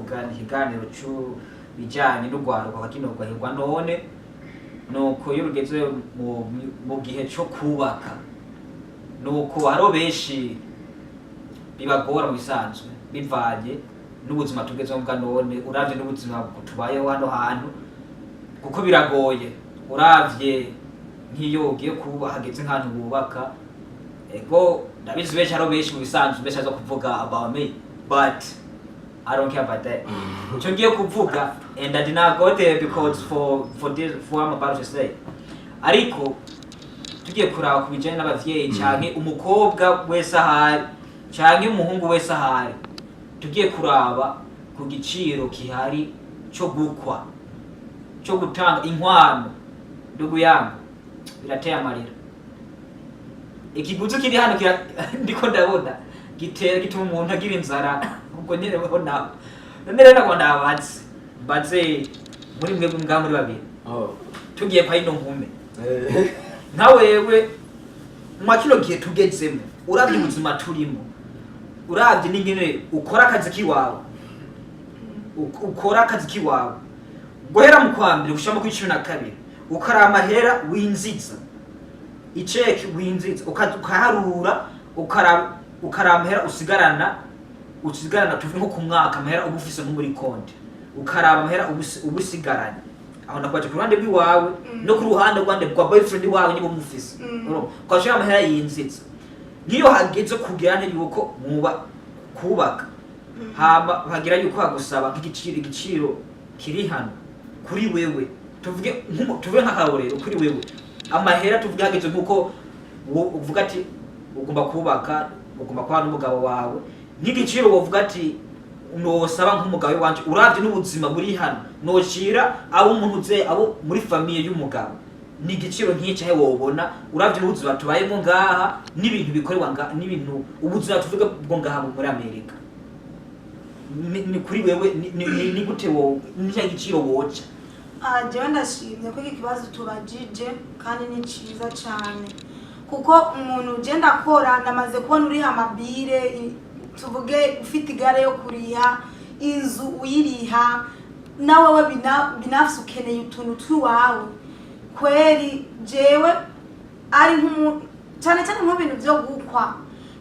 Kuvuga ni ikiganiro c'ibijanye n'urwaruka kwa kino rwahirwa. None nuko iyo rugeze mu gihe co kubaka, nuko hariho benshi bibagora mu bisanzwe bivanye n'ubuzima tugezemo bwa none, uravye n'ubuzima tubayeho hano hantu, kuko biragoye. Uravye nk'iyo ugiye kuba hageze nk'ahantu bubaka, ego ndabizi, benshi, hariho benshi mu bisanzwe benshi aza kuvuga about me, but I don't care about that. Icyo ngiye kuvuga, and I did not go there because for this, for what I'm about to say. Ariko tugiye kuraba ku bijanye n'abavyeyi canke umukobwa wese ahari canke umuhungu wese ahari, tugiye kuraba ku giciro kihari cyo gukwa, cyo gutanga inkwano, ndugu yangu, birateye amarira. Ikiguzi kiri hano ndiko ndabona gitera gituma umuntu agira inzara. Ubwo nyene naho none rero nagomba ndabaze, mbaze muri mwebwe ngaha muri babiri. Oh. Tugiye kwa ino nkume, nka wewe, mwa kino gihe tugezemo, uravye ubuzima turimo, uravye n'ingene ukora akazi kiwawe, ukora akazi kiwawe guhera mu kwa mbere gushika mu kwa 12, ukaraba amahera winziza, iceki winziza, ukaharura, ukaraba amahera usigarana, tuvuge nko ku mwaka, amahera uba ufise nko muri konti, ukaraba amahera uba usigaranye aho. Ndakwaje ku ruhande rw'iwawe no ku ruhande rwande rwa boyfriend wawe niba umufise. Urumva, ukashira amahera yinziza, nk'iyo hageze kugira nte yuko muba kubaka, hama hagira yuko hagusaba nk'igiciro, igiciro kiri hano kuri wewe, tuvuge tuvuge nk'akarorero, kuri wewe amahera, tuvuge hageze nk'uko uvuga ati ugomba kubaka, ugomba kubana n'umugabo wawe, nk'igiciro wovuga ati nosaba nk'umugabo wanje, uravye n'ubuzima buri hano, nocira abo umuntu uze abo muri famille y'umugabo, ni igiciro nk'iki ahe wobona, uravye n'ubuzima tubayemo ngaha n'ibintu bikorerwa ngaha n'ibintu ubuzima tuvuga bwo ngaha muri Amerika? Ni kuri wewe ni gute wo ni cya giciro woca? Ah, jewe ndashimye ko iki kibazo tubajije kandi ni ciza cane, kuko umuntu ugenda akora, ndamaze kubona uriha amabire, tuvuge ufite igare yo kuriha inzu, uyiriha nawe we binafise, ukeneye utuntu twiwawe kweri. Jewe ari nk'umuntu, cyane cyane nk'ibintu byo gukwa,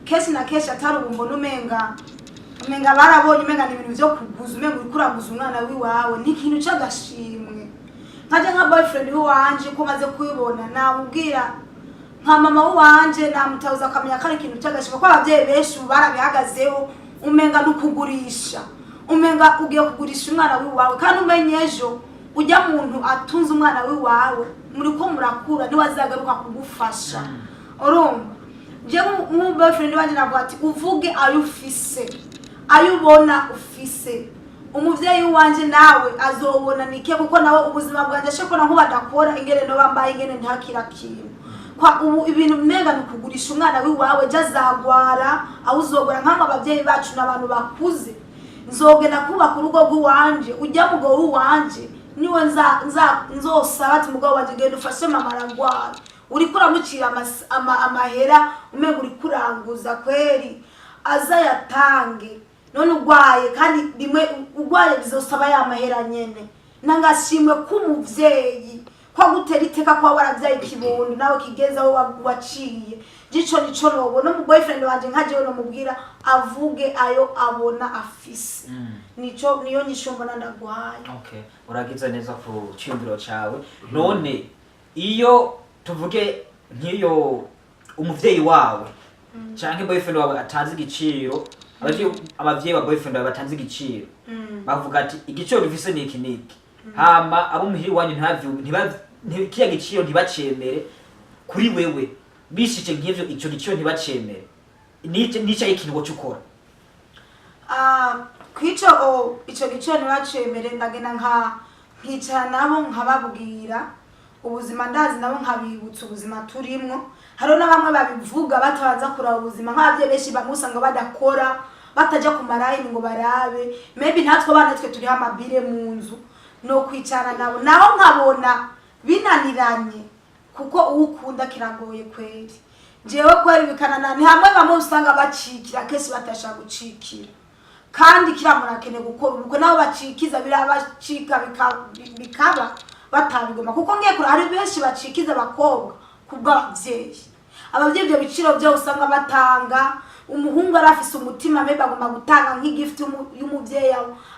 kenshi na kenshi atari ubu mbona umenga barabonye umenga ni ibintu byo kuguza, umenga uriko uraguza umwana wiwawe, ni ikintu c'agashimwe. Nkaje nka boyfriend wanje, ko maze kubibona, namubwira nka mama wanje, namutabuza akamenya ko ari ikintu c'agashimwe, ko abavyeyi benshi ubu barabihagazeho, umenga ni ukugurisha, umenga ugiye kugurisha umwana wiwawe. Kandi umenye ejo ujya muntu atunze umwana wiwawe, muriko murakura, niwe azagaruka kugufasha. Urumva, je nk'umu boyfriend wanje navuga ati uvuge ayo ufise, ayo ubona ufise. Umuvyeyi wanje nawe azobona nike, kuko nawe ubuzima bwanje ashobora kubona nkuba adakora, ingene noba mbaye, ingene ntakira kintu kwa ubu ibintu umenga ni ukugurisha umwana wiwawe. Je azagwara aho uzogora nk'ama abavyeyi bacu n'abantu bakuze, nzogenda kubaka urugo rw'iwanje, ujya mugabo w'iwanje niwe nzosaba ati mugabo wanje, genda ufashe mama aragwara. Uriko uramucira amahera, umenga uriko uranguza kweri, azayatange. None ugwaye, kandi rimwe ugwaye bizosaba ya mahera nyene. Nangashimwe k'umuvyeyi ko gutera iteka kuba waravyaye ikibondo nawe kigeze aho waciye. Gico nico nobona umu boyfriend wanje, nka jewe nomubwira avuge ayo abona afise. Nico niyo nyisho mbona ndaguhaye. Okay, uragize neza ku cyumviro cyawe. None iyo tuvuge nk'iyo umuvyeyi wawe canke boyfriend wawe atanze igiciro, abavyeyi ba boyfriend wawe batanze igiciro, bavuga ati igiciro dufise ni iki niki, hama abo muhira iwanyu kiriya giciro ntibacemere, kuri wewe bishije nk'ivyo, ico giciro ntibacemere, nico ikintu woca ukora? Ah, kwico ico giciro ntibacemere, ndagenda nkicara nabo, nkababwira ubuzima ndazi, nabo nkabibutsa ubuzima turimwo. Hariho na bamwe babivuga batabanza kuraba ubuzima, nk'abavyeyi benshi bamwe usanga badakora, bataja ku marayini ngo barabe. Maybe natwe abana twe turiho amabire mu nzu, no kwicara nabo naho nkabona binaniranye, kuko uwo ukunda kiragoye kweri. Jewe kweri bikanana, ni hamwe bamwe usanga bacikira, kenshi batashaka gucikira. Kandi kiriya muntu akeneye gukora ubukwe, nabo bacikiza birabacika bikaba batabigoma, kuko ngiye kure hari benshi bacikiza abakobwa kubw'abavyeyi. Abavyeyi ibyo biciro byo usanga batanga, umuhungu ari afise umutima, maybe agomba gutanga nk'igift y'umuvyeyi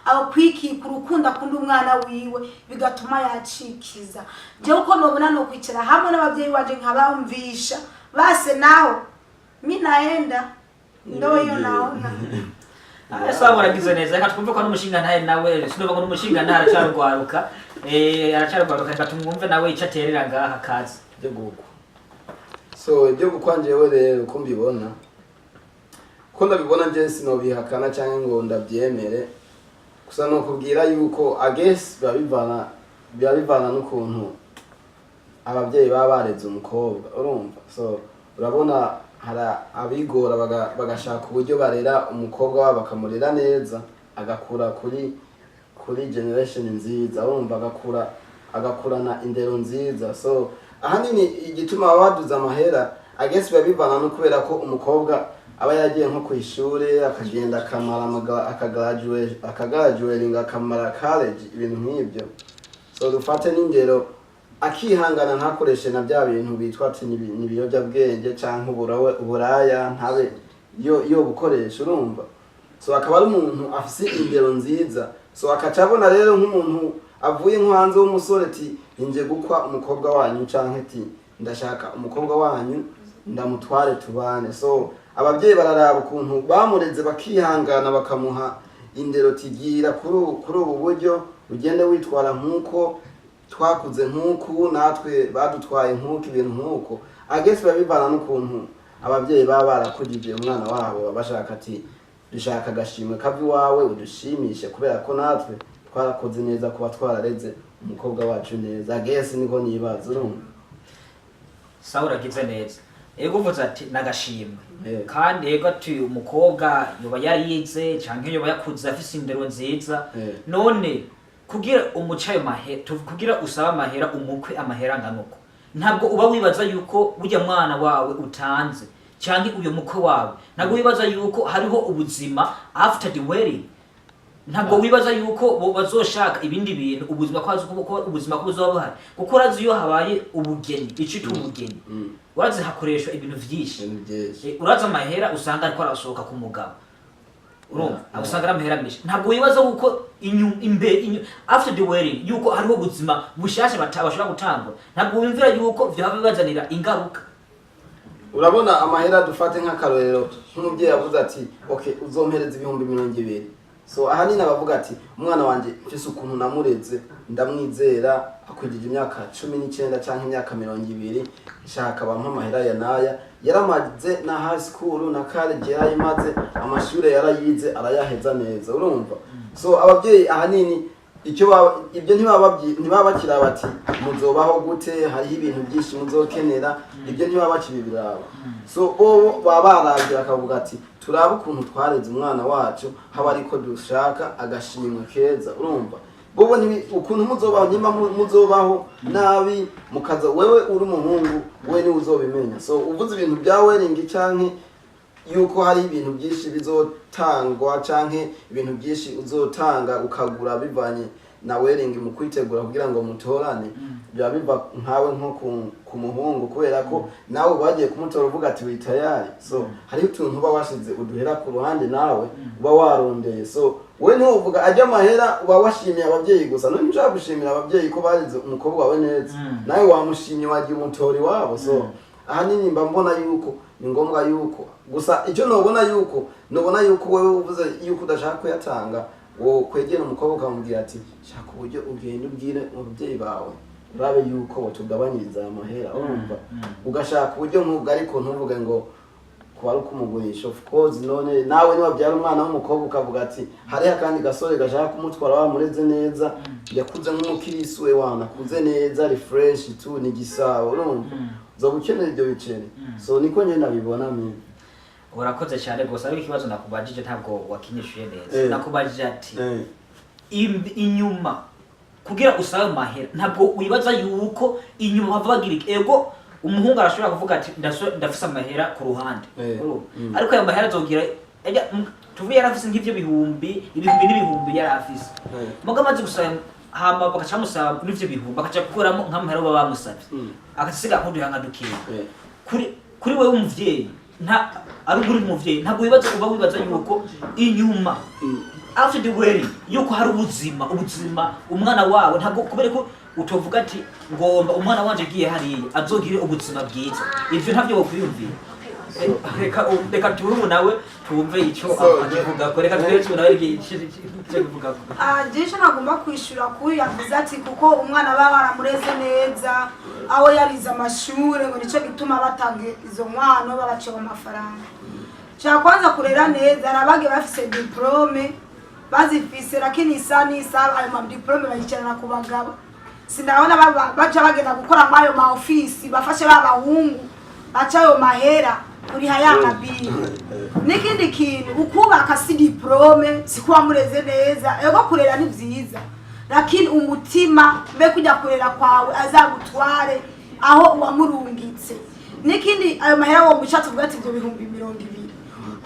akwikika urukundo akunda umwana wiwe, bigatuma yacikiza. Jewe uko nobona, no kwicara hamwe n'abavyeyi wanje nkabamvisha base, naho mi naenda ndo hiyo naona. Ah, sawa, muragize neza. Reka twumve ko n'umushinga ntahe nawe, sinumva ngo n'umushinga ntahe aracarugwaruka, aracarugwaruka. Reka tumwumve nawe ico aterera ngaha kazi. Ibyo gukwa, so ibyo gukwa, njyewe rero uko mbibona, uko ndabibona, njye sinobihakana cyangwa ngo ndabyemere. Gusa nokubwira yuko agesi biba bivana n'ukuntu ababyeyi baba bareze umukobwa, urumva? So urabona hari abigora bagashaka uburyo barera umukobwa wabo, bakamurera neza, agakura kuri generation nziza, urumva, agakura agakurana indero nziza. So ahanini igituma baba baduza amahera agesi biba bivana no kubera ko umukobwa aba yagiye nko ku ishuri, akagenda akamara akagraduatinga, akamara college, ibintu nk'ibyo. So dufate n'ingero, akihangana, ntakoreshe na bya bintu bitwa ati ni ibiyobyabwenge canke uburaya, ntabe yo bukoresha, urumva? So akaba ari umuntu afise indero nziza. So akaca abona rero nk'umuntu avuye nko hanze w'umusore ati: "Inje gukwa umukobwa wanyu", canke ati: "Ndashaka umukobwa wanyu ndamutware tubane." So ababyeyi bararaba ukuntu bamureze, bakihangana, bakamuha indero, tigira kuri ubu buryo, ugende witwara nk'uko twakuze, nk'uku natwe badutwaye, nk'uko ibintu nk'uko. Agesi biba bivana n'ukuntu ababyeyi baba barakujije umwana wabo, baba bashaka ati: "Dushaka agashimwe kava iwawe, udushimishe kubera ko natwe twarakoze neza kuba twarareze umukobwa wacu neza." Agesi niko nibaza, urumva? Sawa, uragize neza. Ego, uvuze ati nagashimwe. Kandi ego, ati umukobwa yoba yarize canke yoba yakuze afise indero nziza. None kugira umuca ayo mahera, kugira usaba amahera umukwe, amahera angana uko, ntabwo uba wibaza yuko burya mwana wawe utanze canke uyo mukwe wawe, ntabwo wibaza yuko hariho ubuzima after the wedding? Ntabwo wibaza yuko bo bazoshaka ibindi bintu, ubuzima ko hazi ko ubuzima ko buzoba buhari? Kuko urazi iyo habaye ubugeni, icitwa ubugeni, urazi hakoreshwa ibintu vyinshi. Ibintu byinshi. Urazi amahera usanga ariko arasohoka ku mugabo, urumva? Usanga ari amahera menshi. Ntabwo wibaza yuko imbere after the wedding yuko hariho ubuzima bushasha bashobora gutangura? Ntabwo wumvira yuko vyohava bibazanira ingaruka? Urabona amahera, dufate nk'akarorero, nk'umubyeyi yavuze ati: "Okay, uzompereza 20,000." So ahanini abavuga ati: "Umwana wanje mfise ukuntu namureze, ndamwizera, akwijije imyaka 19 canke imyaka 20, nshaka bampa amahera ya naya, yaramaze na high school na college yarayimaze, amashure yarayize arayaheza neza", urumva? So ababyeyi ahanini icyo baba, ibyo ntibaba bakiraba bati: "Muzobaho gute? Hariho ibintu byinshi muzokenera." Ibyo ntibaba bakibibiraba. So bo baba baravye bakavuga ati: "Turabe ukuntu twareze umwana wacu, haba ariko dushaka agashimwe keza", urumva? Bobo ukuntu muzobaho, nyuma muzobaho nabi, mukaza wewe uri umuhungu, we niwe uzobimenya. So uvuze ibintu bya wedding canke yuko hari ibintu byinshi bizotangwa canke ibintu byinshi uzotanga ukagura bivanye na wedding mu kwitegura kugira ngo mutorane, biba biva nkawe nko ku muhungu, kubera ko nawe bagiye kumutora uvuga ati uri tayari. So hariho utuntu uba washize uduhera ku ruhande, nawe uba warondeye. So we ntiwovuga ajya amahera, uba washimiye ababyeyi gusa. None ntushobora gushimira ababyeyi ko barize umukobwa wawe neza, nawe wamushimye, wagiye umutora iwabo. So ahanini mba mbona yuko ni ngombwa yuko gusa icyo nobona yuko wewe uvuze yuko udashaka kuyatanga, wo kwegera umukobwa ukamubwira ati: "Shaka uburyo ugenda ubwire ababyeyi bawe, urabe yuko batugabanyiriza aya mahera", urumva? Ugashaka uburyo nk'ubwo, ariko ntuvuge ngo kuba ari ukumugurisha, of course. None nawe niwabyara umwana w'umukobwa ukavuga ati hariho akandi gasore gashaka kumutwara, wamureze neza, yakuze nk'umukirisi, we wana akuze neza, ari fresh tu, ni gisabo, urumva? Uzoba ukenera ibyo biceri. So niko njye nabibona mimi. Urakoze cyane rwose, ariko ikibazo nakubajije ntabwo wakinyishuye neza. Nakubajije ati inyuma kugira usabe amahera, ntabwo wibaza yuko inyuma bava bagira iki? Ego, umuhungu arashobora kuvuga ati: "Ndafise amahera ku ruhande." Urumva? Ariko ayo mahera azogira Tuvuye yarafise nk'ivyo bihumbi, ibihumbi n'ibihumbi yari afise. Muga amaze gusaba, hama bagaca bamusaba n'ivyo bihumbi, bakaca gukuramo nk'amahera baba bamusavye, agasiga nkuduha nka dukeya. Kuri wewe umuvyeyi, nta ari uri umuvyeyi, ntabwo wibaza, uba wibaza yuko inyuma, after the wedding, yuko hari ubuzima umwana wawe, ntabwo kubera ko utovuga ati ngomba umwana wanje agiye hariya azogire ubuzima bwiza, ivyo ntabyo wokwiyumvira. Reka turubu nawe twumve ico akivugako. Reka turebe nawe icyo akivugako. Jewe nagomba kwishura kuri yavuze ati kuko umwana baba baramureze neza, aho yarize amashure, ngo nico gituma batanga izo nkwano, babaciye amafaranga. Cya kwanza, kurera neza, arabage bafise diplôme, bazifise, lakini isa n'isa ayo ma diplôme bayicarana ku bagabo. Sindabona baca bagenda gukora muri ayo ma ofisi, bafashe ba bahungu baca ayo mahera kuriha ya mabiri. N'ikindi kintu, ukubaka si diplôme, si kuba mureze neza. Ego, kurera ni vyiza, lakini umutima mbe kujya kurera kwawe azagutware aho uwamurungitse. N'ikindi, ayo mahera wo muca, tuvuga ati ibyo 20,000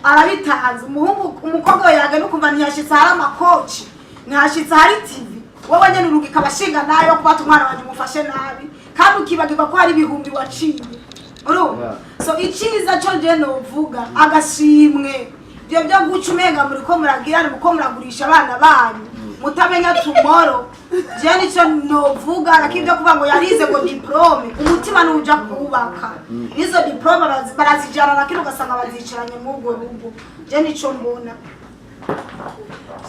arabitanze, umuhungu umukobwa we yagenda ukumva ntiyashitse hari amakoci, ntiyashitse hari TV, wowe nyene urungika abashinga nayo kubata umwana wanje umufashe nabi, kandi ukibagirwa ko hari ibihumbi waciye, urumva? So iciza co je novuga, agashimwe, ivyo byo guca umenga muriko muragira muriko muragurisha abana banyu mutamenya tomorrow, je nico novuga. Lakini ibyo kuvuga ngo yarize ngo diplôme, umutima nuja kubaka nizo diplôme barazijana, lakini ugasanga bazicaranye mw'urwo rugo. Je nico mbona.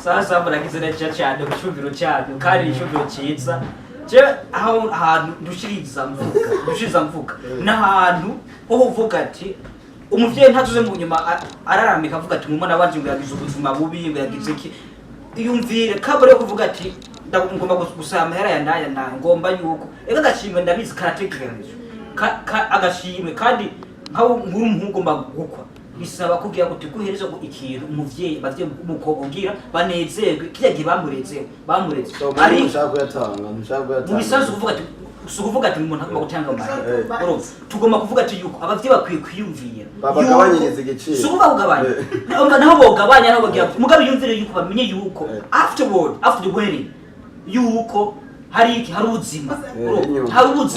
Sasa muragize neza cyane ku cyumviro cyanyu, kandi ni icyumviro cyiza. Je aho ahantu ndushiriza mvuga n'ahantu ho uvuga ati umuvyeyi ntatuze mu nyuma araramika avuga ati umwana wanje ngo yagize ubuzima bubi, ngo yagize iki. Iyumvire kabure yo kuvuga ati ngomba gusaba amahera ya naya naya, ngomba yuko ega agashimwe, ndabizi karategekanijwe. Agashimwe kandi nkaho nkuru umuhungu ugomba gukwa, bisaba kugira ngo tuguhereze ikintu umuvyeyi, abavyeyi b'umukobwa kugira banezerwe kirya gihe bamureze. So Ari ntushaka kuyatanga, ntushaka kuyatanga. Mu bisanzwe kuvuga ati, si ukuvuga ati umuntu agomba gutanga amahera. Urumva, tugomba kuvuga ati yuko abavyeyi bakwiye kwiyumvira Babagabanyirize igiciro. Si ukuvuga kugabanya. Naho bogabanya, naho bagira mugabe yumvire yuko bamenye yuko afterward, after the wedding, yuko hari iki, hari ubuzima. Urumva? Inyuma.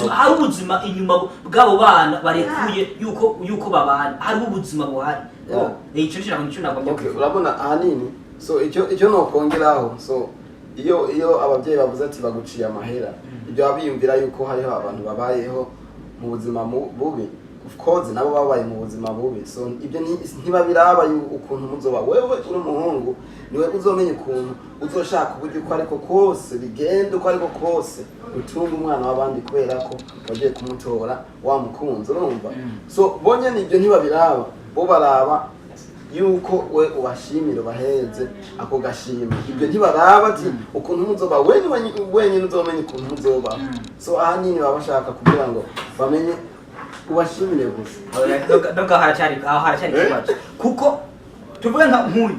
Hari ubuzima inyuma bw'abo bana barekuye, yuko babana hariho ubuzima buhari. Ico nico nagombye Okay, kuvuga. Urabona ahanini, so icyo nokongeraho, so iyo ababyeyi bavuze ati baguciye amahera, ibyo baba biyumvira yuko hariho abantu babayeho mu buzima bubi. Of course nabo babaye mu buzima bubi, so ibyo ntibabiraba ukuntu muzoba. Wewe uri umuhungu, niwe uzomenya ukuntu uzoshaka uburyo uko ariko kose bigenda, uko ariko kose utunga umwana w'abandi, kubera ko wagiye kumutora wamukunze, urumva? So bonyene ibyo ntibabiraba, bo baraba yuko we ubashimira, ubaheze ako gashimwe. Ibyo ntibaraba ati ukuntu muzoba, wenyine uzomenya ukuntu muzoba. So ahanini baba bashaka kugira ngo bamenye ubashimire gusa. Donc aho haracyari ikibazo, kuko tuvuge nka nk'uyu,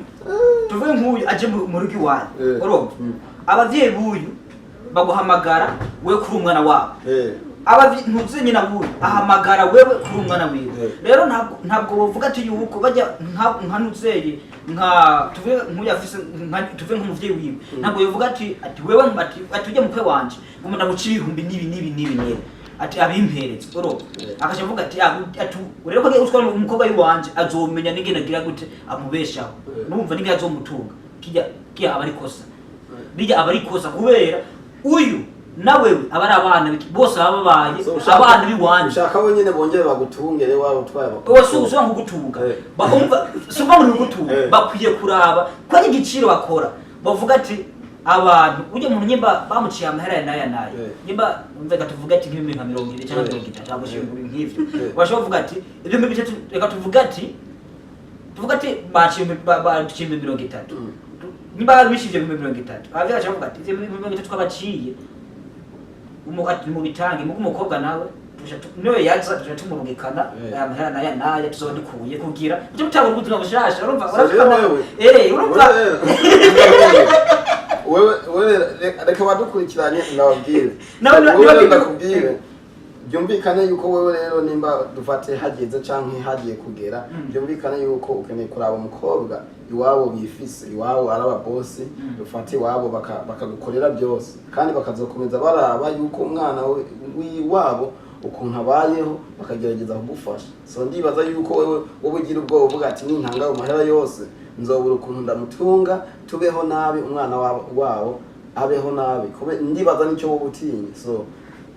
tuvuge nk'uyu aje mu rugo iwanyu, urumva? Abavyeyi b'uyu baguhamagara we kuri umwana wabo, ntuzi nyina wuyu ahamagara wewe kuri umwana wiwe. Rero ntabwo wovuga ati yuko bajya nka nuzeye, nka tuvuge nk'uyu afise tuvuge nk'umuvyeyi wiwe, ntabwo yovuga ati wewe ati ujye mukwe wanje ngo ndamuca ibihumbi n'ibi n'ibi n'ibi n'ibi, ati abimpereze, urumva? Akaca avuga ati ati rero ko agiye gutwara umukobwa w'iwanje, azomenya n'ingene agira gute amubeshaho. Numva n'ingene azomutunga. Kijya aba ari kosa, rijya aba ari kosa, kubera uyu nawewe aba ari abana bose baba babaye So, abana b'iwanje. Ushaka bonyene bongere bagutunge rero waba utwaye abakobwa. Uwo si usubira kugutunga. Bakumva si ukuvuga ngo ni ugutunga. Bakwiye kuraba ko ari igiciro bakora, bavuga ati abantu ujya muntu nyimba bamuciye amahera ya naya naya, nyimba umva, reka tuvuge ati nk'ibihumbi nka 20 cyangwa 30 cyangwa ibihumbi nk'ivyo, bashobora kuvuga ati 3000, reka tuvuge ati baciye baciye 30,000. Nimba bishije 30,000, abavyeyi baca bavuga ati ivyo 30,000 twabaciye, ati mubitange, mugo umukobwa nawe niwe yaza tuca tumurungikana aya mahera naya naya tuzoba dukuye kugira icyo mutanga ubuzima bushasha, urumva? So rero wewe Urumva? Wewe reka badukurikiranye ndababwire. Wewe ndakubwire. Byumvikane yuko wewe rero, nimba dufate hageze canke hagiye kugera, byumvikane yuko ukeneye kuraba umukobwa iwabo bifise, iwabo ari ababosi, dufate iwabo bakagukorera byose, kandi bakazokomeza baraba yuko umwana w'iwabo ukuntu abayeho, bakagerageza kugufasha. So ndibaza yuko wewe wowe ugira ubwoba, uvuga ati: "Nintanga ayo mahera yose, nzobura ukuntu ndamutunga, tubeho nabi, umwana wabo abeho nabi." Kube ndibaza nicyo wowe utinya. So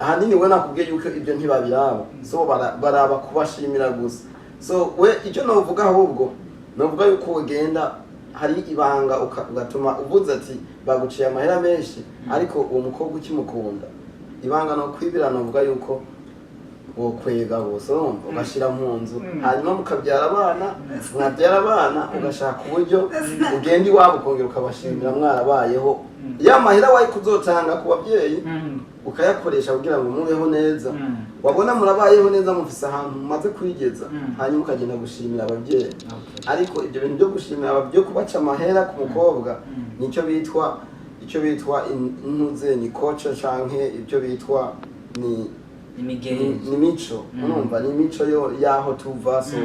ahanini we nakubwiye yuko ibyo ntibabiraba, so baraba kubashimira gusa. So we icyo novuga, ahubwo novuga yuko ugenda hari ibanga ugatuma uvuze ati baguciye amahera menshi, ariko uwo mukobwa ukimukunda, ibanga no kwibira, novuga yuko wokwega bose, urumva, ugashyira mu nzu, hanyuma mukabyara abana, mwabyara abana, ugashaka uburyo ugenda iwabo, ukongera ukabashimira mwarabayeho. Ya mahera wari kuzotanga ku babyeyi, ukayakoresha kugira ngo mubeho neza. Wabona murabayeho neza, mufise ahantu mumaze kwigeza, hanyuma ukagenda gushimira ababyeyi. Ariko ibyo bintu byo gushimira byo kubaca amahera ku mukobwa, nicyo bitwa, icyo bitwa intuze ni koca, canke ibyo bitwa ni Imigenzo. Ni mico. Urumva, ni imico yo yaho tuva. So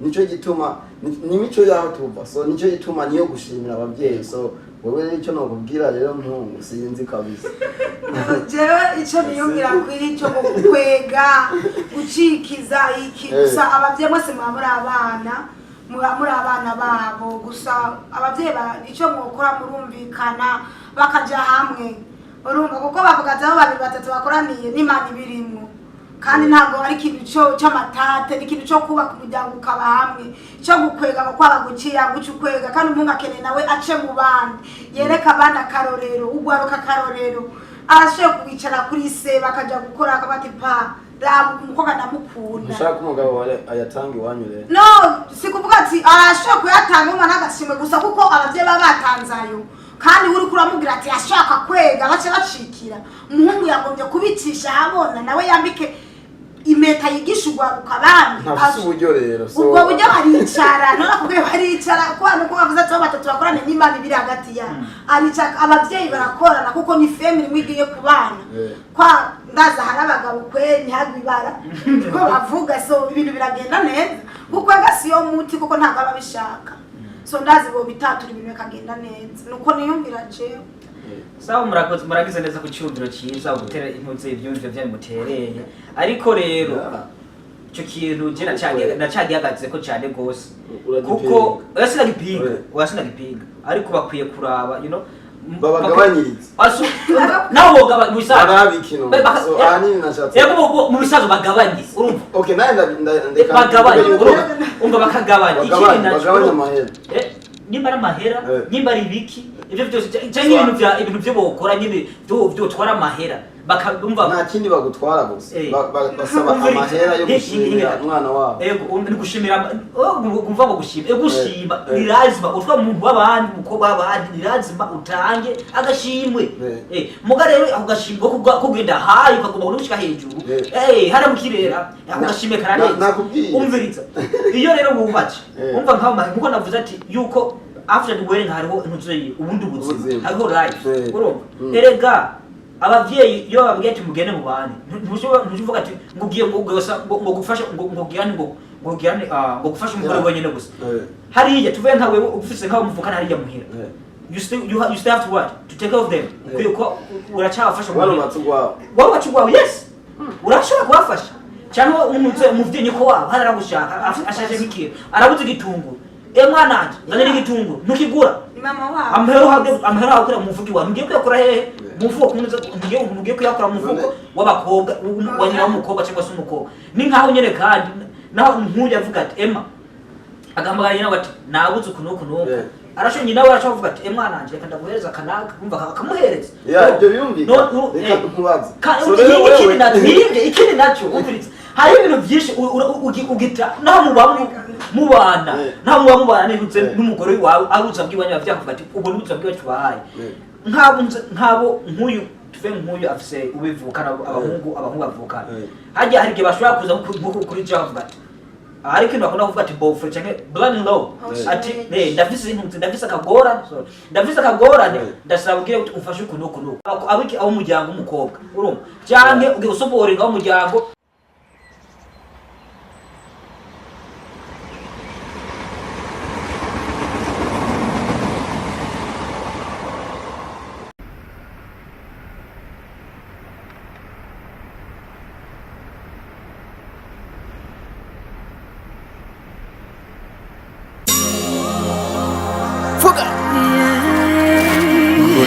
nico gituma ni imico yaho tuva, so nico gituma niyo gushimira ababyeyi. So wewe rero icyo nokubwira rero, ntungu sinzi kabisa. Jewe icyo niyumvira kuri icyo kwega, gucikiza iki, gusa ababyeyi mwese muba muri abana, muba muri abana babo. Gusa ababyeyi icyo mwokora, murumvikana, bakaja hamwe, urumva, kuko bavuga ati aho babiri batatu bakoraniye n'Imana ibirimwo. Kandi ntabwo ari ikintu cyo cy'amatate, ni ikintu cyo kubaka umuryango, ukaba hamwe, cyo gukwega ngo kwaba guciya guca ukwega. Kandi umuhungu akeneye nawe ace mu bandi, yereka abandi akarorero, ugwaruka akarorero. Arashoboye kwicara kuri se, bakaja gukora, akaba ati: "Pa, raba umukobwa ndamukunda." Ntushaka ko umugabo wawe ayatanga iwanyu rero? No, si kuvuga ati arashobora kuyatanga umwana agashimwe gusa, kuko ababyeyi baba batanze ayo. Kandi uri kuramubwira ati ashaka kwega, bace bacikira umuhungu, yagombye kubicisha ahabona, nawe yambike impeta, yigisha ugwaruka abandi. Ntafise uburyo rero, so Ubwo buryo baricara, none akubwiye baricara, kuko nuko bavuze ati aho batatu bakorane n'Imana ibiri hagati yabo. Aricara, ababyeyi barakorana, kuko ni family imwe igiye kubana. Kwa ndaza hari abagabo kweri ntihagwe ibara niko bavuga. So ibintu biragenda neza, kuko siyo muti, kuko ntabwo aba abishaka. So ndazi bo bitatura, ibintu bikagenda neza, nuko niyumvira jewe. Sawa, murakoze, muragize neza ku cyumviro cyiza, gutera impuzu ibyumviro byanyu mutereye. Ariko rero icyo kintu je nacagihagaze ko cyane gose. Uragipinga. Kuko oya, sinagipinga. Oya, sinagipinga, ariko bakwiye kuraba Babagabanyirize. Nawe bogaba mu bisanzwe. Barabikino. So ahanini nashatse Yego, mu bisanzwe bagabanye, urumva. Okay, nawe ndeka Bagabanye, mvuge yuko urumva, umva, bakagabanya. Ikindi bagabanye naco, bagabanye urumva, amahera. Nimba ari amahera, nimba ari ibiki, ibyo byose, cyangwa ibintu byo bokora nyine byotwara amahera, bakumva. Nta kindi bagutwara gusa. Basaba amahera yo gushimira umwana wabo. Ego, ni gushimira, oh, umva ngo gushima, gushima ni lazima utwa umuntu w'abandi, umukobwa w'abandi, ni lazima utange agashimwe. Muga rero ako gashimwe ko kugenda hayi, ukagomba no gushika hejuru, hariya mu kirera, ako gashimwe kararenze. Nakubwiye. Umviriza, iyo rero wubatse, umva, nkaho nkuko navuze ati yuko after the wedding hariho intuzo, ubundi buzima, Ubuzima. hariho life, urumva. Erega abavyeyi iyo bababwiye ati mugende mu bandi, ntushobora ntuvuga ati ngo ugiye ngo gusa ngo gufasha ngo ugirane ngo ugirane, ngo gufasha umugore wenyine gusa. Hariya tuvuye nka wewe ufise nkaho muvukana hariya muhira, you still have to what, to take care of them. Ukwiye ko uracyabafasha muhira. Warubatse urwawe. Warubatse urwawe, yes, urashobora kubafasha, cyangwa umuntu umuvyeyi nyoko wabo hano aragushaka, ashaje nk'ikintu, arabuze igitunguru: "E mwana wanje, nzanira igitunguru," ntukigura. Ni mama wabo. Amahera uhabwe, amahera wakura mu mufuko iwawe, mugiye kuyakura hehe? Mu mufuko kumwe, mugiye kuyakura mu mufuko w'abakobwa, wa nyina w'umukobwa cyangwa se umukobwa. Ni nkaho nyene kandi naho nk'uyu avuga ati Emma, agahamagara nyina ati nabuze uku n'uku n'uku, arasho nyina we arashobora kuvuga ati: "E mwana wanje, reka ndaguhereza akanaka," umva, akamuhereza. Ya, ibyo birumvikana. No, Reka nkubaze. So rero ikindi wewe nacyo, ikindi nacyo, umviriza, hariho ibintu byinshi ugita naho muba mubana, naho muba mubana nihutse n'umugore wawe, ari ubuzima bw'iwanyu, bavyakuvuga ati ubwo ni ubuzima bw'iwacu tubahaye. Nk'abo nk'uyu, tuve nk'uyu afise ubivukana, abahungu bavukana, harya hari igihe bashobora kuza nko kuri je bavuga ati, hari ikintu bakunda kuvuga ati beau-frère canke brother in law, ati ndafise intunzi, ndafise akagorane, sorry, ndafise akagorane, ndasaba ubwire uti umfashe uku n'uku n'uku, abo umuryango w'umukobwa, urumva, canke ugiye gusoporinga w'umuryango.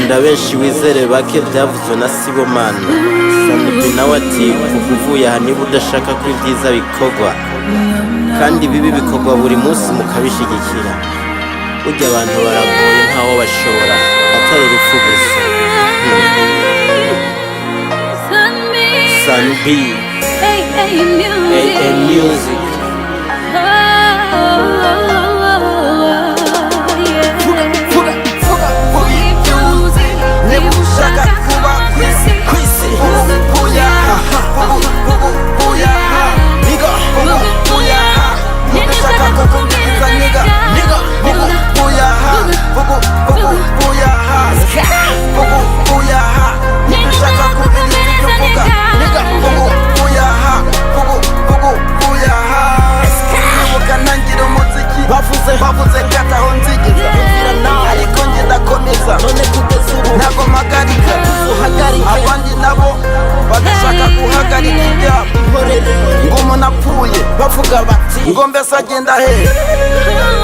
Kunda benshi wizere bake, byavuzwe na Sibomana. Sanibi nawe ati: "Kuva uvuye aha, niba udashaka ko ibyiza bikorwa kandi ibibi bikorwa buri munsi mukabishyigikira, burya abantu baragoye, ntawo bashobora atari urupfu gusa." Sanbi AA Music. Vuga, vuga, vuga ibyo uzi. Niba ushaka kuba kwisi kwisi, ubu buya, ubu ubu buya, nigga, ubu buya. Niba ushaka kukumviriza, nigga, nigga, ubu buya, ubu ubu buya, ubu buya. Niba ushaka kumviriza ibyo uvuga, nigga, ubu buya, ubu ubu buya. Nibuka ntangira umuziki, bavuze ko ataho nzigeza, ariko njye ndakomeza. None kugeza ubu ntabwo mpagarika. Uhagarike. Abandi nabo bagashaka guhagarika ibyabo. Ihorere. Ngo umuntu apfuye, bavuga bati ngo mbese agenda hehe?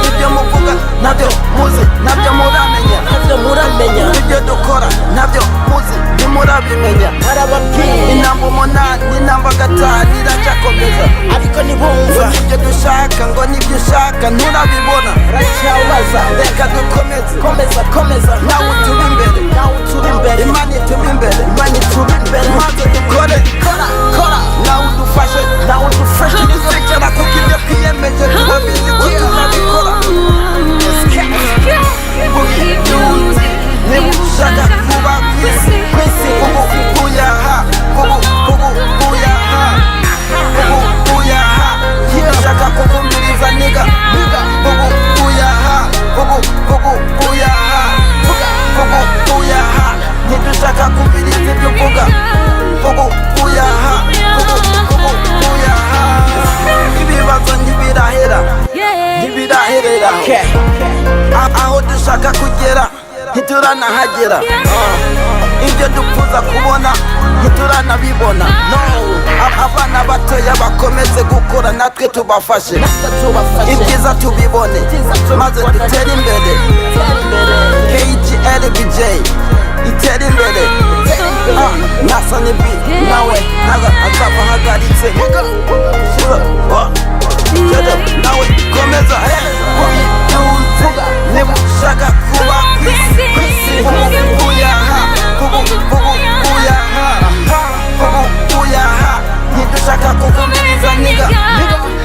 Ibyo muvuga ntabyo muzi, ntabyo muramenya. Ntabyo muramenya. Ibyo dukora ntabyo muzi, ntimurabimenya. Arababwiye. Inamba 8, inamba 5 iracyakomeza. Ariko ntibumva. Ngo nibyo dushaka, ngo nibyo ushaka nturabibona. Aracyabaza. Reka dukomeze. Komeza, komeza. Nawe utuba imbere. Nawe utuba imbere. Imana ituba imbere. Imana ituba imbere. Maze dukore. Kora, kora. Nawe udufashe. Nawe udufashe. Ntituzigera, kuko ibyo twiyemeje turabizi ko tuzabikora. Vuga ibyo uzi. Niba ushaka kuba kwisi kwisi, ubu buyaha, ubu ubu buyaha, ubu buyaha. Niba ushaka kukumviriza, nigga, nigga, ubu buyaha, ubu ubu buyaha, ubu buyaha. Ntidushaka kumviriza ibyo uvuga. Ubu buyaha, ubu ubu buyaha. Ibibazo ntibirahera, ntibiraherera aho dushaka kugera, ntituranahagera. Ibyo dupfuza kubona ntituranabibona. Abana batoya bakomeze gukora, natwe tubafashe. Tubafashe. Ibyiza tubibone, maze dutere imbere. KGLBJ itere imbere. Ah, Nasani B nawe ntago azava ahagaritse. Nawe komeza. Vuga niba ushaka kuba kwisi kwisi, ubu buyaha, ubu ubu buyaha, ubu buyaha. Ntidushaka kukumviriza, nigga,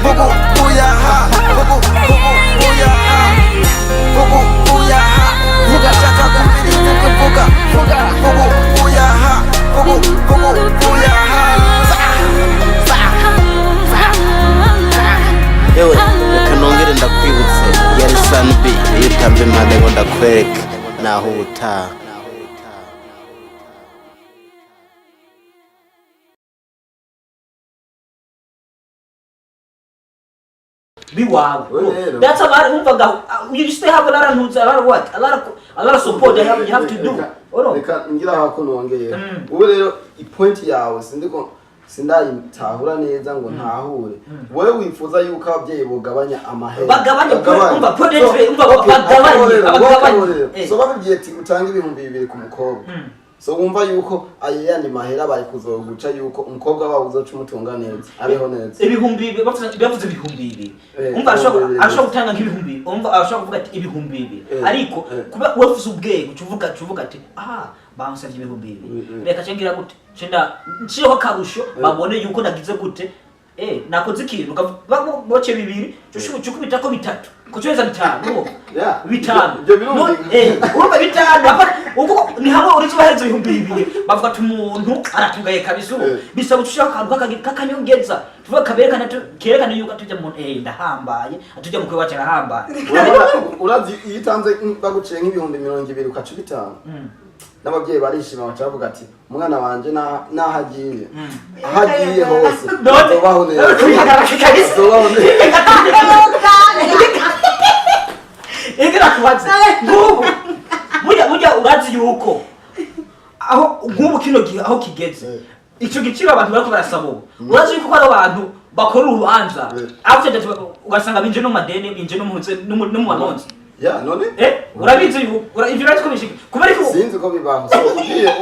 ubu buyaha, ubu ubu buyaha, ubu buyaha. Ntigashaka kumviriza ibyo uvuga. Ubu buyaha, ubu ubu buyaha. Yewe, reka nongere ndakwibutse, yari Sanbi. Iyo utamba impande ngo ndakwereke naho ubutaha. Biwawe. Wewe rero. That's a lot. Umva, you still have a lot of a lot of what, a lot of support that you have to do. Hold on. Reka ngira aho ko nongeye. Ubu rero ipoint yawe sindiko sindayitahura neza ngo ntahure. Wowe wifuza yuko ababyeyi bugabanya amahera? Bagabanye, umva, So, umva, okay, bagabanye, akarorero, abagabanye. akarorero. So babibwiye ati utange 2000 ku mukobwa, so wumva yuko ayo yandi mahera bari kuzoguca yuko umukobwa wabo uzoca umutunga neza, abeho neza? 2000, bavuze 2000. Umva, 2000. arashobora gutanga nk'ibihumbi, umva, arashobora kuvuga ati 2000, ariko kuba wavuze ubwenge uca uvuga ati: "Ah, bansavye 2000, reka cengira gute, cenda nshireho akarusho, babone yuko nagize gute, nakoze ikintu." Boce bibiri, cukubitako bitatu, kucoheza bitanu, urumva? Yeah. Bitanu. Ibyo birumvikana. Urumva bitanu, hapana, uko ni hamwe uretse ubahereza 2000, bavuga ati umuntu aratugaye kabisa ubu. Bisaba ushaka akantu k'akanyongeza, tuvuga kaberekana kerekana yuko atujya mu ndahambaye, atujya mu wacu arahambaye. Urazi iyo utanze, baguciye nk'ibihumbi 20 ukaca ubitanga, n'ababyeyi barishima, baca bavuga ati umwana wanje n'aho agiye, aho agiye hose azobaho neza, Kabisa. azobaho neza. Ingira kubaze nk'ubu, burya urazi yuko aho nk'ubu kino gihe aho kigeze, ico giciro abantu bariko barasaba ubu, urazi yuko hari abantu bakora urubanza, after that ugasanga binje no mu madeni, binje no mu no mu malonzi. Ya none. Urabizi ivyo urazi ko bishika kubera ko Sinzi ko bibaho. So ugiye,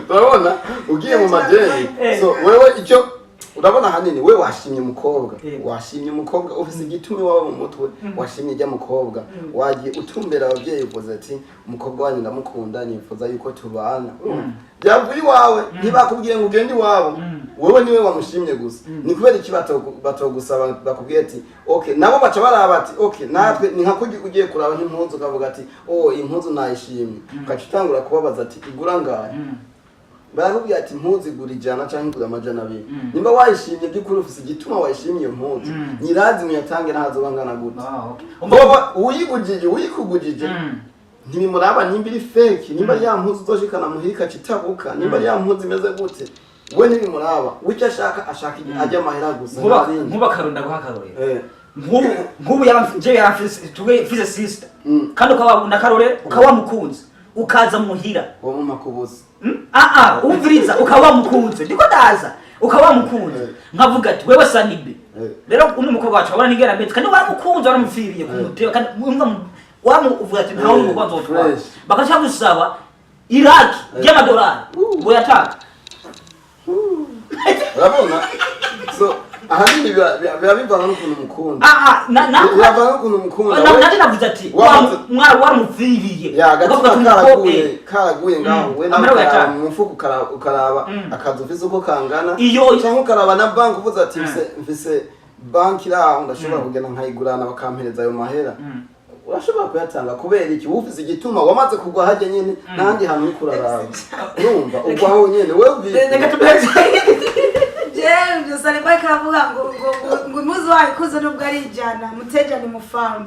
urabona, ugiye mu madeni, so wewe icyo urabona ahanini, we washimye umukobwa, washimye umukobwa, ufise igitumi wawe mu mutwe, washimye ijya mukobwa, wagiye utumbera ababyeyi, uvuze ati: "Umukobwa wanyu ndamukunda, nifuza yuko tubana." Byavuye iwawe, ntibakubwiye ngo ugende iwabo. Wewe niwe wamushimye gusa. Ni kubera iki batogusaba bakubwiye ati: "Okay"? Nabo baca baraba ati: "Okay, natwe ni nka kurya ugiye kuraba nk'impuzu, ukavuga ati: 'Oh, impuzu nayishimye,' ugaca utangura kubabaza ati: 'Igura ngahe?' Barakubwira ati: 'Impuzu igura 100 canke igura 200.' Nimba wayishimye by'ukuri, ufise igituma wayishimye iyo mpuzu, nyirazi muyatange ntazoba angana gute. Ah, okay. Ngoba uyigujije, uyikugujije, ntibimuraba nimba iri fake, nimba ari ya mpuzu uzoshikana muhira ikacitabuka, nimba ari ya mpuzu imeze gute, we ntibimuraba. We icyo ashaka, ashaka ajya amahera gusa, Nkuba nta bindi. Nkuba karunda guha akarorero. Nk'ubu je yaramfise, tuwe mfise sister, kandi ukaba na karore ukaba wamukunze, ukaza muhira. Wo mu makubuzi. Ah ah, umviriza, ukaba wamukunze, ndiko ndaza, ukaba wamukunze, nkavuga ati: "Wewe Sanibe, rero uno mukobwa wacu abona ningera ameze, kandi waramukunze, waramupfiriye ku mutima, kandi umva wamu uvuga ati ntawe mukobwa nzotwara." Fresh. Bakaca gusaba iraki y'amadolari, ngo yatanga. Urabona, so ahanini biba bivana n'ukuntu umukunda. Ah ah, na Biravana n'ukuntu umukunda. Nanje navuze ati waramupfiriye, ya agatima ukavuga ati umukobwa, karaguye, karaguye ngaho, we nawe amahera ukaraba uyatanga. mu mufuko, ukaraba akazi ufise uko kangana, Iyo cyangwa ukaraba na banki, uvuze ati: Mfise banki iri aho, ndashobora kugenda nkayigurana bakampereza ayo mahera." Urashobora kuyatanga. Kubera iki? Ufise igituma wamaze kugwa hajya nyene, n'ahandi hantu uriko uraraba, urumva ugwaho nyene wewe. Reka tumuheze. Jewe ibyo Saliba karavuga ngo impuzu wayikuze nubwo ari 100, muteja ni mufalme.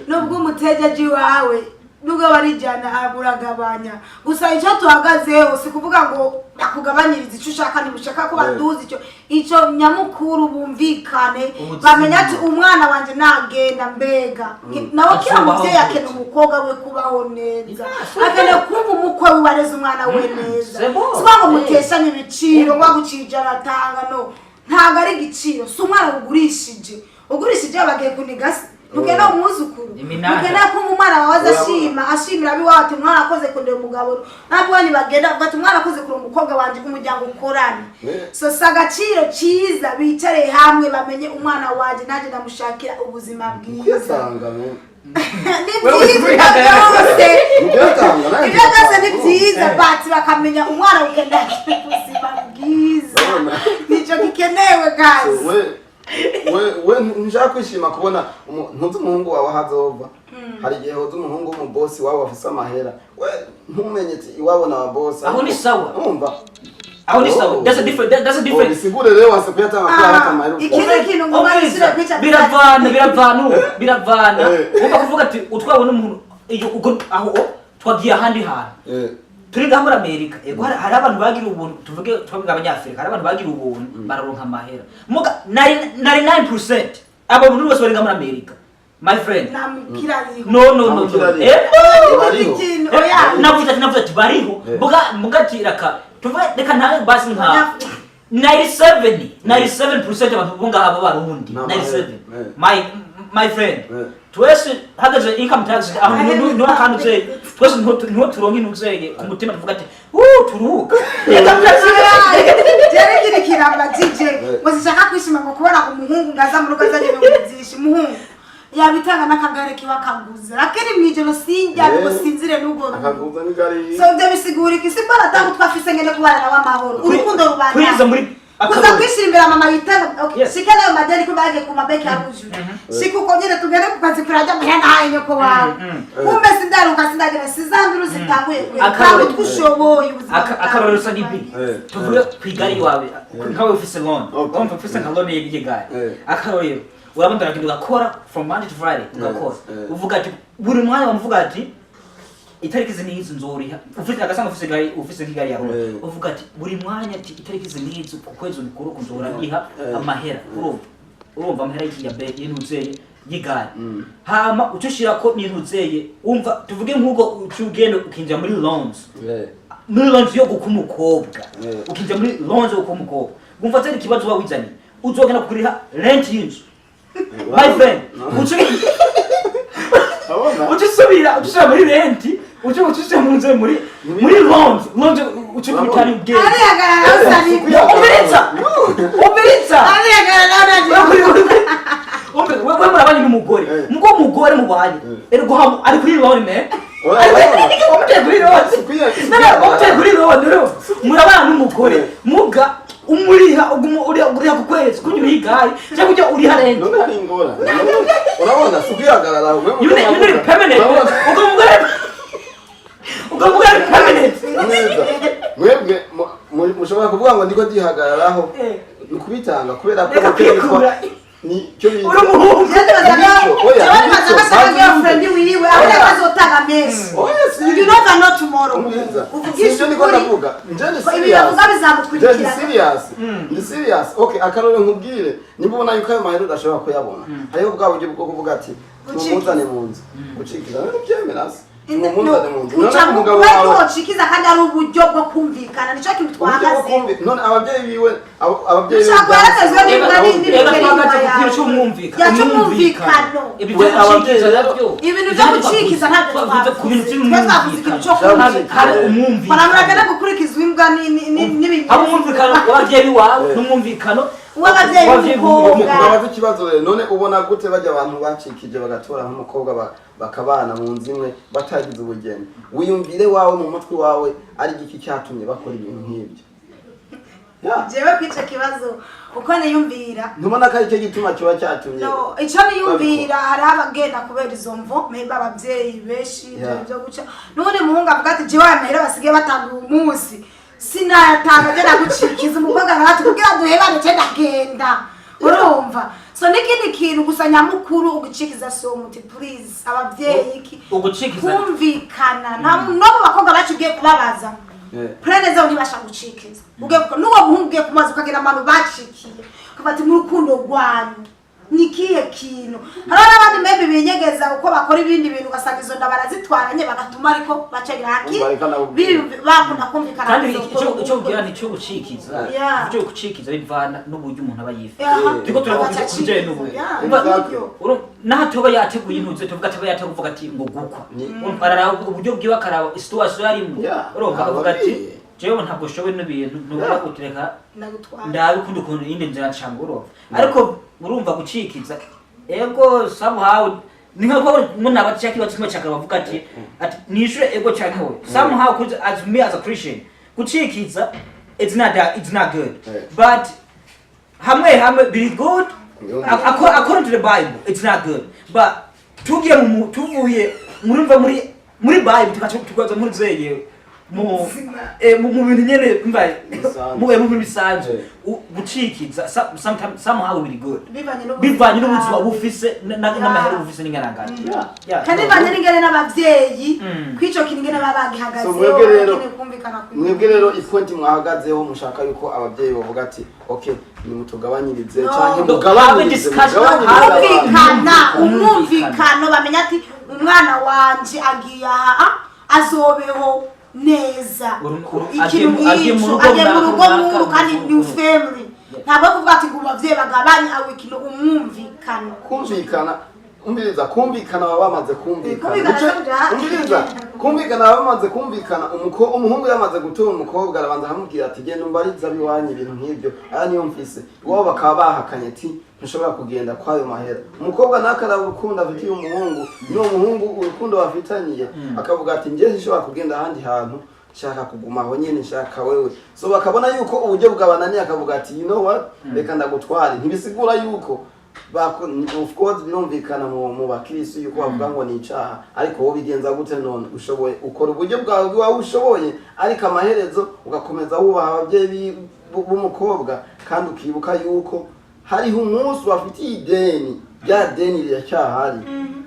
Nubwo umuteja aje iwawe, nubwo aba ari 100, uragabanya gusa. Icyo tuhagazeho si kuvuga ngo bakugabanyirize icyo ushaka, ntibushaka ko baduza icyo nyamukuru, bumvikane. Ubuzima. Bamenya ati: "Umwana wanje nagenda mbega nawe." Kila Azubaho muvyeyi gute? akeneye umukobwa we kubaho neza, akeneye kumva umukwe wiwe areze umwana we neza. C'est bon. Si ngo muteshanye ibiciro, ngo aguciye 100 atanga, no, ntabwo ari igiciro. Si umwana ugurishije, ugurishije bagiye kuniga se? Ntugenda umwuzukuru. Iminara. Ntugenda kumva umwana wawe aza ashima, ashimira abiwawe ati: "Umwana akoze kundeba umugabo." Ntabwo wanyu bagenda bavuga ati: "Umwana akoze kureba umukobwa wanje." Umuryango ukorane. So si agaciro cyiza, bicare hamwe bamenye: umwana wanje nanjye ndamushakira ubuzima bwiza. Kuyatanga me. Ni Wewe byiza wihagarara. byose. Kuyatanga nawe. Ibyo byose ni byiza, but bakamenya umwana ugenda ubuzima bwiza. Urabona? Nicyo gikenewe, guys. We nshaka kwishima kubona ntuzi umuhungu wawe aho azova. Hari igihe hoza umuhungu w'umubosi wawe afise amahera, we ntumenye ati iwabo na babosi. Aho ni sawa. Urumva? Aho ni sawa. Oh. That's a different, that's a Oh, different. bisigure rero wase kuyatanga kubera Ah, hata amahera. ikindi kintu ngomba Umviriza, gushyira kwica. Biravana, biravana ubu, biravana. Ugomba kuvuga ati utwawe n'umuntu iyo ubwo aho twagiye ahandi hantu. Turi ngaha muri Amerika, ego, hari abantu bagira ubuntu, tuvuge twavuga abanyafurika, hari abantu bagira ubuntu bararonka amahera, muga 99% abo bantu bose bari ngaha muri Amerika, my friend. Nta mukira ariho. No, no, no, no. Nta mukira ariho. Bariho. Ikintu oya. Navuze ati bariho. Muga ati reka tuvuge, reka ntawe basi nka Abanyafurika. 97 97% abantu bo ngaha b'Abarundi. Nta 97. mahera. My friend, twese hageze income tax aho niho akantu uzeye, twese niho turonka inuzeye ku mutima, tuvuga ati: "Uh, turuhuka income tax." Jere kiri kiramba DJ ngo zishaka kwishima, ngo kubona umuhungu ngaza mu rugo azanye ibintu byinshi, umuhungu yabitanga n'akagare kiba kaguze, lakini mwijoro sinjya ngo sinzire n'ubwo rugo. Akaguza n'igari. So ibyo bisigura iki? Si mbona atanga twafise ngene kubana nawe amahoro, urukundo rubana. Kwiza muri Kuza akarorero. kwishira imbere mama yitanga, okay. Yes. Shika nayo madeni ko bagiye ku mabeki yabujuye, shika uko nyene tugende ku kazi kurajya muhera nahaye nyoko wawe, kumbe sindaruka, sindagira sizanduru zitanguye kwe. Akarorero. Ntabwo twushoboye ubuzima. Akarorero usa n'ibi. Tuvuge ku igare iwawe, nkawe ufise loan, wumva ufise nka loan y'igare. Akarorero, urabona uragenda ugakora from Monday to Friday, ugakora, uvuga ati buri mwanya bamuvuga ati itariki izi n'izi nzoriha, ufite agasanga ufise igare, ufise nk'igare yawe, uvuga ati buri mwanya ati itariki izi n'izi ku kwezi mukuru nzora ndiha amahera, urumva amahera ya be y'intuzeye y'igare. Hama uco ushirako n'intuzeye, umva, tuvuge nk'ubwo uca ugenda ukinjira muri loans, muri loans yo guka umukobwa, ukinjira muri loans yo guka umukobwa, wumva atari ikibazo uba wizaniye, uzogenda kuriha rent y'inzu, my friend, uca Urabona? Uca usubira muri rent, uca usubira mu nzu, muri loans, uca kubitana ubwenge. Arihagarara sani. Umviriza, umviriza. Arihagarara naje. Umve, wewe murabanye n'umugore. Eh. Mugo umugore mubanye. Ergo ari kuri loan, man. Oya, urabona? Wamuteye kuri loan. Sikwiye- No, wamuteye kuri loan rero. Murabana n'umugore. Eh. Muga umuriha, uguma uriha ku kwezi, kunyura igare cyangwa ujya uriha rent. None hari ingorane? Urabona, si ukwihagarara wewe. You need permanent. Urabona? Ubwo mugore ari permanent. Neza, mwebwe mushobora kuvuga ngo ndiko ndihagararaho. Eh. Ni ukubitanga kubera ko Reka icyo bitwa- kwikura. ni icyo bita Uri umuhungu. Jewe Nico, oya, nibaza ko nico, asanga banza girlfriend wiwe aho Oya. azotanga menshi. Oya, si You never know tomorrow. Umviriza. Uvugisha Sivyo niko ukuri. ndavuga. Nje ni Ibi serious. bavuga Nje ni bizamukurikirana. serious. Ndi serious. Okay, akarore nkubwire. Niba ubona yuko ayo mahera udashobora kuyabona, hariho bwa buryo bwo kuvuga ati Gucikiza. tumuzane mu nzu. Gucikiza none byemera se? Tumuzane mu nzu. Uca None umugabo we wawe ntiwocikiza kandi ari uburyo bwo kumvikana, nicyo kintu uburyo bwo twahagaze. None ababyeyi biwe, ababyeyi biwe Ushaka guherekezwa n'imbwa Reka n'ibikeri twahagaze inyuma ku kintu yawe. cy'umwumvikano. Ya, cy'umwumvikano. Ibi We, byo gucikiza ababyeyi rero- nabyo. Ibintu byo gucikiza ntabwo Twavuze ku bintu twavuze. Twe twavuze ikintu cyo by'umwumvikano. Hari kumvikana. umwumvikano. Baramuragana gukurikiza imbwa Haba umwumvikano w'ababyeyi wawe n'umwumvikano w'ababyeyi b'umukobwa. Mubabaze ikibazo rero: none ubona gute bajya abantu bacikije bagatora nk'umukobwa, bakabana mu nzu imwe batagize ubugeni? Wiyumvire wawe mu mutwe wawe, ari igiki cyatumye bakora ibintu nk'ibyo? Ya. Jewe kwica kibazo uko niyumvira, Ntubona ko aricyo gituma kiba cyatumye no, icyo niyumvira, hariho abagenda kubera izo mvo, maybe ababyeyi benshi ibyo byo guca, n'ubundi muhungu avuga ati jewe aya mahera basigaye batanga uyu munsi sinayatanga, genda gucikiza. Umukobwa nawe ati kugira duhebane ce ndagenda. Urumva? So n'ikindi kintu gusa nyamukuru, ugucikiza si umuti, please ababyeyi iki Ugucikiza. kumvikana nta no mu bakobwa bacu ugiye kubabaza, plane zabo ntibasha gucikiza. Ugiye n'uwo muhungu ugiye kumaza ukagira abantu bacikiye, ukavuga ati mu rukundo rwanyu ni ikihe kintu? Hariho n'abandi maybe binyegeza uko bakora ibindi bintu, ugasanga izo nda barazitwaranye bagatuma, ariko bacagira haki. Umva, reka nakubwire. Bakunda kumvikana. Kandi kuzokora icyo ubukwe. ubwira ni icyo gucikiza. Icyo gucikiza bivana n'uburyo umuntu aba yifuza. Turiko turavuga Abaca ku bijanye n'uburyo. Yeah, Umva, uburyo. Naho atoba yateguye intuzo, tuvuga atoba yateguye uvuga ati ngo gukwa. Urumva, araraba uburyo bwiwe, akaraba situation arimo. Urumva, akavuga ati Ababwiye. jewe ntabwo nshoboye n'ibintu nuvuga utureka Ndagutwara. ndabe ukundi ukuntu iyindi nzira ncanga. Urumva, ariko urumva gucikiza, ego, somehow ni nka ko umuntu aba ashaka ikibazo kimwe cyakaba bavuga ati nishure ego canke hoya. Somehow, 'cause as me as a Christian, gucikiza it's not good, but hamwe hamwe biri good. According to the Bible it's not good, but tugiye mu tuvuye murumva muri Bible, tukaca tukaza muri zeye mu bintu nyene mva Bisanzwe. mu bintu bisanzwe. Gucikiza sometimes somehow biri good bivanye n'ubuzima bivanye n'ubuzima bwawe. bufise n'amahera bufise n'ingarangara. Yeah. Kandi bivanye n'ingene n'abavyeyi kw'ico kintu ingene baba bagihagazeho. So, mwebwe rero- bakeneye kumvikana Mwebwe rero i point mwahagazeho, mushaka yuko ababyeyi bavuga ati okay, nimutugabanyirize No. canke No, mugabanyirize have a discussion. mugabanyirize abantu. Kumvikana, umwumvikano, bamenya ati umwana wanje agiye aha, azobeho neza. Ikintu agiye mu nk'ico rugo agiye mu runaka, rugo runaka, nk'uru kandi runaka, new runaka. family. Ntabwo ari kuvuga ati ngo abavyeyi bagabanye aho ikintu, umwumvikano. Kumvikana, umviriza, kumvikana baba bamaze kumvikana. Kumvikana Umviriza, kumvikana baba bamaze kumvikana. Umuhungu yamaze gutora umukobwa, arabanza akamubwira ati genda umbarize abiwanyu ibintu nk'ibyo, aya niyo mfise. Iwabo bakaba bahakanye ati ntushobora kugenda kw'ayo mahera. Umukobwa nakaraba urukundo afitiye umuhungu n'uwo muhungu, urukundo bafitaniye, akavuga ati njye sinshobora kugenda ahandi hantu, nshaka kuguma aho nyene, nshaka wewe. So bakabona yuko uburyo bwabananiye, akavuga ati you know what, reka ndagutware. Ntibisigura yuko of course birumvikana mu bakristo yuko bavuga ngo ni icaha, ariko wowe bigenza gute none? Ushoboye ukora uburyo bwawe bwawe ushoboye, ariko amaherezo ugakomeza wubaha ababyeyi b'umukobwa, kandi ukibuka yuko hariho umunsi wafitiye ideni, rya deni riracyahari.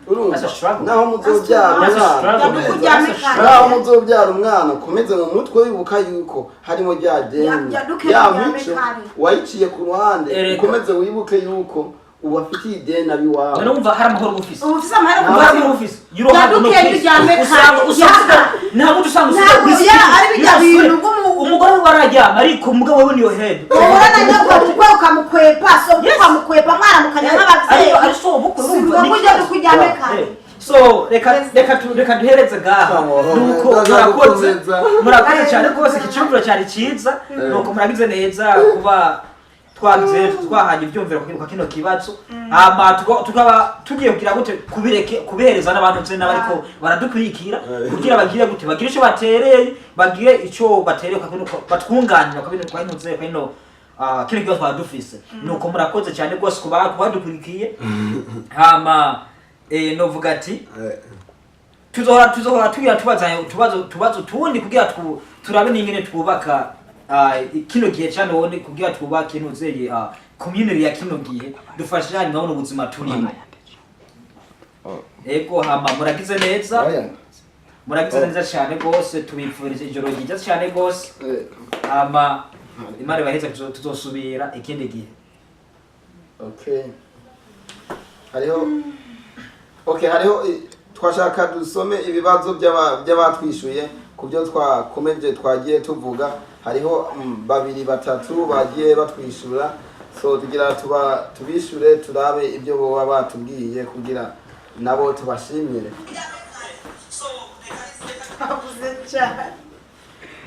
Urumva? That's a struggle. Naho muzobyara That's a umwana, struggle. That's a struggle. naho muzobyara umwana, ukomeze mu mutwe wibuka yuko harimo rya deni, Yaduke ya kuryame mico kare. wayiciye ku ruhande. Erega. Ukomeze wibuke yuko ubafitiye ideni abiwawe. None wumva hari amahoro ufise? Ubu ufise amahera. Wumva hari amahoro ufise? You don't have no Yaduke peace. uryame kare. Usanga nta muntu usanga usigaye Ntabwo, kuri ya, street. ari bijya You don't bintu sweat. bw'umu- Umugore we araryama, ariko umugabo wewe niyo head. Uhura na nyoko bukwe ukamukwepa, so bukwe ukamukwepa, mwaramukanya nk'abavyeyi. Ariko ari so bukwe, Si urumva, ni ngombwa ujya ikibazo. kuryame kare. Eh. So reka duhereze ngaha. Nuko murakoze, murakoze cyane rwose. Iki cyumviro cyari cyiza. Nuko muragize neza kuba twagize twahanye ibyumviro kwa kino kibazo. Hama tukaba tugiye kugira gute, kubireke kubihereza n'abantu nze n'abariko baradukurikira, kugira bagire gute, bagire icyo batereye, bagire icyo batereye kwa kino, batwunganira kwa bino, kwa kino nze, kwa kino kino kibazo twaba dufise. Nuko murakoze cyane rwose kuba kubadukurikiye. Hama novuga ati tuzohora tugira tubazanye utubazo tundi kugira turabe n'ingene twubaka kino gihe ca none, kugira twubake ntuzeye community ya kino gihe, dufashanye mwabona ubuzima turimo. Ego, hama muragize neza. Oya. Muragize neza cyane rwose. Tubifurije ijoro ryiza cyane rwose. Hama Imana ibaheze. Tuzosubira ikindi gihe. Okay, hariho, okay, hariho twashaka dusome ibibazo by'abatwishuye ku byo twakomeje twagiye tuvuga. Hariho babiri, batatu bagiye batwishyura, so tugira tuba tubishure, turabe ibyo boba batubwiye kugira nabo tubashimire. Twavuze cyane.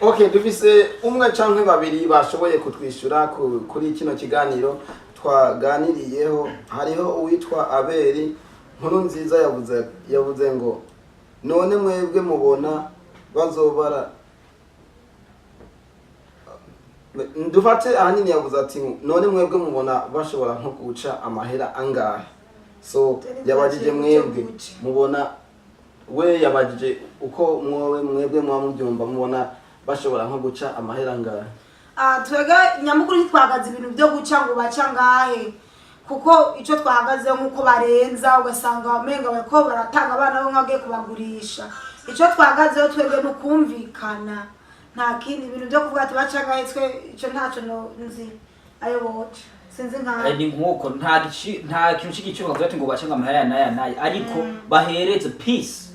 Okay, dufise umwe canke babiri bashoboye kutwishyura kuri kino kiganiro twaganiriyeho. Hariho uwitwa Aberi Nkuru Nziza, yavuze ngo: "None mwebwe mubona bazobara?" Dufate ahanini yavuze ati: "None mwebwe mubona bashobora nko guca amahera angahe?" So yabajije mwebwe mubona, we yabajije uko mwowe mwebwe muba mubyumva, mubona bashobora nko guca amahera angahe? Ah, twebwe nyamukuru ntitwahagaze ibintu byo guca ngo baca ngahe, kuko icyo twahagazeho nk'uko barenza ugasanga umenga bariko baratanga abana bo nk'abagiye kubagurisha. Icyo twahagazeho twebwe ni ukumvikana, nta kindi. Ibintu byo kuvuga ati baca ngahe, twe icyo ntacyo nzi ayo boca, sinzi nkaho. Ni nkuko nta kintu cy'igiciro bavuga ati ngo bace ngo amahera aya n'aya n'aya, ariko bahereze peace,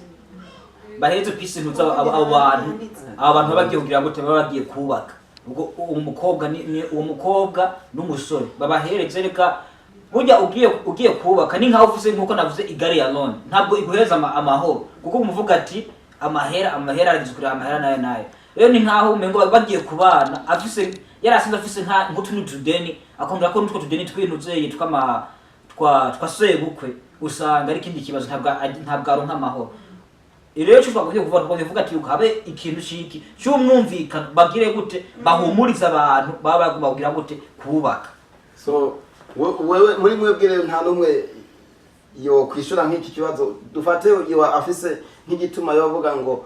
bahereze peace ntuzi abo bantu, abo bantu baba bagiye kugira gute, baba bagiye kubaka. Ubwo uwo mukobwa ni uwo mukobwa n'umusore babahereze. Reka burya ugiye kubaka ni nkaho uvuze, nkuko navuze, igare ya loan ntabwo iguhereza amahoro, kuko umuvuga ati amahera arageze kureba amahera nayo nayo. Rero ni nkaho umengo bagiye kubana afise, yari asanzwe afise nka nk'utundi tudeni, akongera ko n'utwo tudeni twinuzeye tw'ama twa sebukwe, usanga ari ikindi kibazo, ntabwo aronka amahoro. Rero icyo twagomvye kuvuga, twagomvye kuvuga ati habe ikintu ciki cy'umwumvikano, bagire gute, bahumuriza abantu baba bagomba kugira gute, kubaka. So wewe muri mwebwe rero nta n'umwe yo kwishura nk'iki kibazo? Dufate yo afise nk'igituma yovuga ngo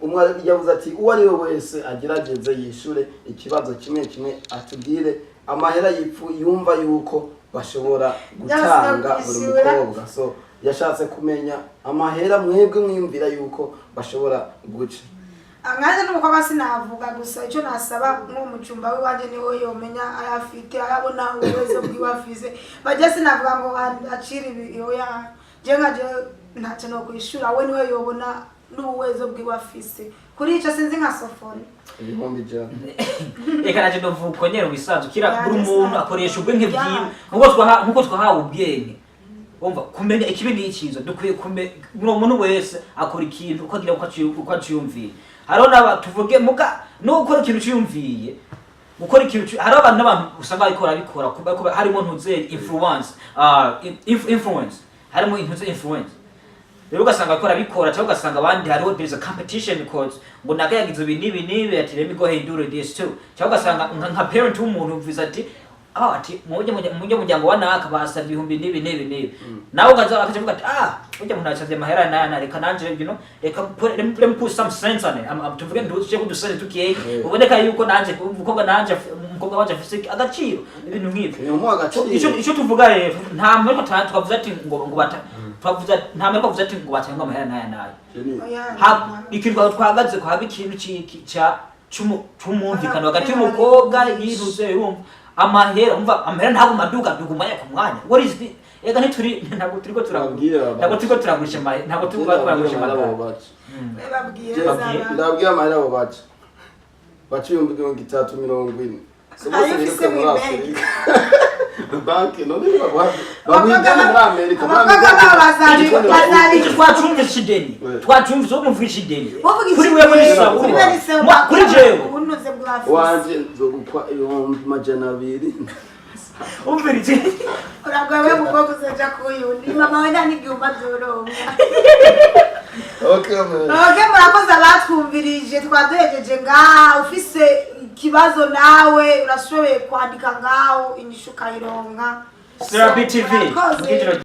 umwe yavuze ati uwo ari we wese agerageze yishure ikibazo kimwe kimwe, atubwire amahera yipfu yumva yuko bashobora gutanga buri kwishyura. mukobwa. So yashatse kumenya amahera mwebwe mwiyumvira yuko bashobora guca. Nkanjye n'umukobwa sinavuga, gusa icyo nasaba nk'uwo mucumba w'iwanjye niwe yomenya ayo afite, ayabona ubuwezo bwiwe afise. Bajya sinavuga ngo acire ibi, oya. Je nka je ntacyo no kwishura, we niwe yobona n'ubuwezo bwiwe afise. Kuri icyo sinzi nka Sofoni. 100,000. Reka naje ndavuga uko nyene mu bisanzwe kira Ya, buri ndetse muntu akoresha ubwenge bwiwe, nkuko twahawe ubwenge, umva, kumenya ikibi n'icyiza. Dukwiye kumenya buri muntu wese akora ikintu uko agira, uko aciyumviye. Hariho n'aba tuvuge muga no gukora ikintu uciyumviye, gukora ikintu hariho abantu n'abantu usanga bariko barabikora kuba harimo ntuze influence, influence, harimo intuze influence. Rero ugasanga bariko barabikora, cyangwa ugasanga abandi hariho, there is a competition because ngo nagayagize ibi n'ibi n'ibi, ati let me go ahead and do this too. Cyangwa ugasanga nka parent w'umuntu uvuze ati ati mujye muryango wa naka basabye ibihumbi n'ibi n'ibi n'ibi, nawe ukaza akaja avuga ati: "Ah, burya umuntu yasabye amahera naya na, reka nanje reka let me put some sense on it." Tuvuge nduje ko dusene tukiye uboneka yuko nanje umukobwa, nanje umukobwa wanje afise agaciro, ibintu nk'ibyo. Ni umuha agaciro. Icyo tuvuga rero, nta mpamvu twavuze ati ngo bata, twavuze nta mpamvu twavuze ati ngo batanga amahera naya naya. Oya. Ikintu twahagaze ko haba ikintu ca c'umwumvikano hagati y'umukobwa yirutse, yumva amahera, umva amahera ntabwo maduka duga umwanya ku mwanya. What is the ega ntituri, ntabwo turiko Babwire turagura, abantu. ntabwo turiko turagurisha amahera, ntabwo turiko turagurisha Amahera amagara. abo baca. Babwire. Babwire. Zaba. Ndababwira amahera abo baca 30,000, 40,000. So bose Ayo ufise biruke muri mw'ibanki. Afurika. Banki none baguha, baguha ideni muri Amerika, muri Abakobwa Amerika. babo Iki twacumvise ideni, twacumvise wo mumvisha ideni. Wovuga Kuri wewe ni sawa. Kuri wewe ni sawa. Kuri jewe. Ubunoze bwa afise. Wanje nzogukwa 200,000. Umvira iki? Uragoye we mukobwa, uzoja kuyundi mama we nta n'igihumbi azoronka. Okay, man. Okay, murakoze abatwumvirije, twaduhejeje ngaha. Ufise ikibazo nawe urashoboye kwandika ngaho, inyishu ukayironka. Serapi TV. Murakoze. Mukijoro.